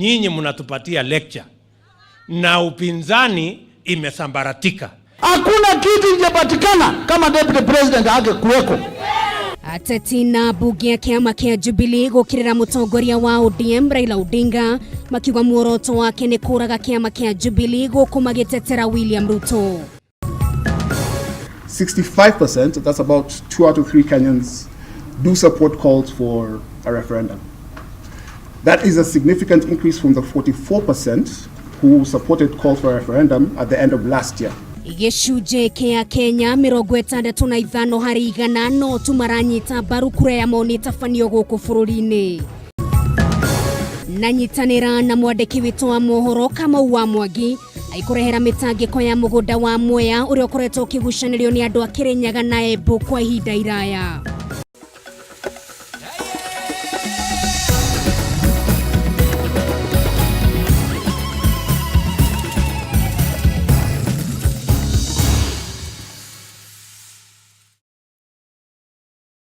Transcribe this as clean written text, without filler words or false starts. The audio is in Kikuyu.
Nyinyi mnatupatia lecture na upinzani imesambaratika. Hakuna kiti ingepatikana kama deputy president angekuweko. Ateti na mbunge a kĩama kĩa Jubilee gũkĩrĩra mũtongoria wa ODM Raila Odinga makiuga muoroto wake nĩ kũraga kĩama kĩa Jubilee gũkũ magĩtetera William Ruto. 65%, that's about 2 out of 3 Kenyans, do support calls for a referendum. That is a significant increase from the 44% who supported calls for a referendum at the end of last year. Gĩcunjĩ kĩa Kenya 65% no tu maranyita mbaru kura ya maoni ĩtabanio gũkũ bũrũri-inĩ. Na nyitanĩra na mwandĩki witũ wa mohoro Kamau wa Mwangi aikũrehera mĩtangĩko ya mũgũnda wa Mwea ũrĩa ũkoretwo ũkĩgucanĩrio nĩ andũ a Kĩrĩnyaga na Embu kwa ihinda iraya.